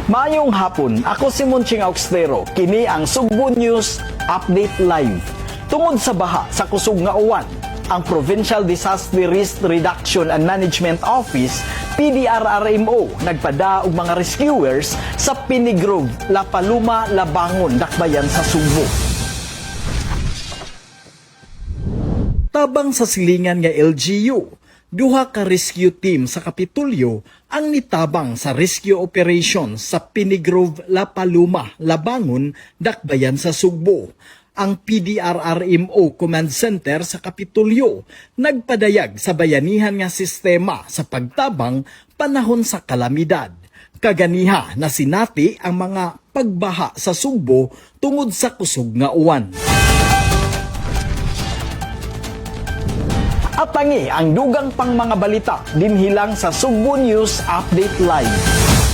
Maayong hapon, ako si Monching Augstero. Kini ang Sugbo News Update Live. Tungod sa baha sa kusog nga uwan, ang Provincial Disaster Risk Reduction and Management Office, PDRRMO, nagpada og mga rescuers sa Pinigrove, La Paloma, Labangon, Dakbayan sa Sugbo. Tabang sa silingan nga LGU, duha ka rescue team sa Kapitolyo ang nitabang sa rescue operation sa Pinigrove, La Paloma, Labangon, Dakbayan sa Sugbo. Ang PDRRMO Command Center sa Kapitolyo nagpadayag sa bayanihan nga sistema sa pagtabang panahon sa kalamidad. Kaganiha na sinati ang mga pagbaha sa Sugbo tungod sa kusog nga uwan. Atangi ang dugang pang mga balita dinhi lang sa Sugbo News Update Live.